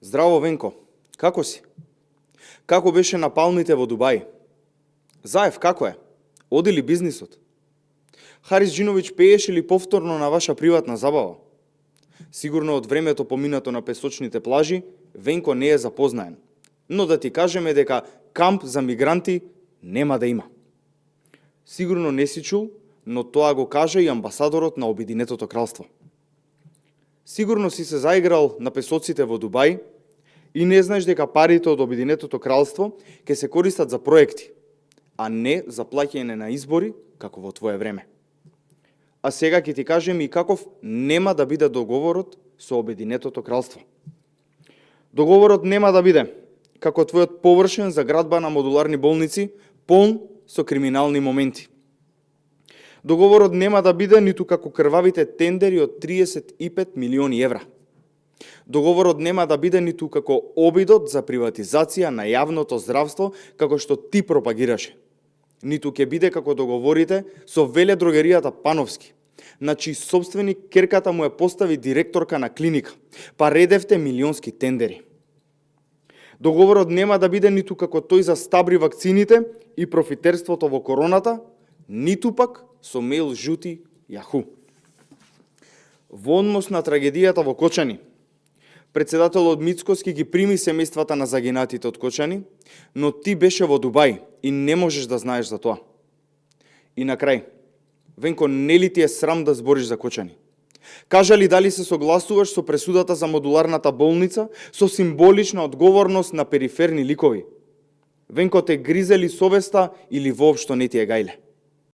Здраво, Венко. Како си? Како беше напалните во Дубај? Заев, како е? Оди ли бизнисот? Харис Џиновиќ пееше ли повторно на ваша приватна забава? Сигурно од времето поминато на песочните плажи, Венко не е запознаен. Но да ти кажеме дека камп за мигранти нема да има. Сигурно не си чул, но тоа го кажа и амбасадорот на Обединетото кралство. Сигурно си се заиграл на песоците во Дубај и не знаеш дека парите од Обединетото кралство ќе се користат за проекти, а не за плаќање на избори, како во твое време. А сега ќе ти кажем и каков нема да биде договорот со Обединетото кралство. Договорот нема да биде како твојот површен за градба на модуларни болници, полн со криминални моменти. Договорот нема да биде ниту како крвавите тендери од 35 милиони евра. Договорот нема да биде ниту како обидот за приватизација на јавното здравство, како што ти пропагираше. Ниту ќе биде како договорите со веледрогеријата Пановски, на чиј собственик керката му ја постави директорка на клиника, па редевте милионски тендери. Договорот нема да биде ниту како тој за стабри вакцините и профитерството во короната, ниту пак со мејл жути Јаху. Во однос на трагедијата во Кочани, председателот Мицкоски ги прими семејствата на загинатите од Кочани, но ти беше во Дубај и не можеш да знаеш за тоа. И на крај, Венко, нели ти е срам да збориш за Кочани? Кажа ли дали се согласуваш со пресудата за модуларната болница со символична одговорност на периферни ликови? Венко, те гризе ли совеста или воопшто не ти е гајле?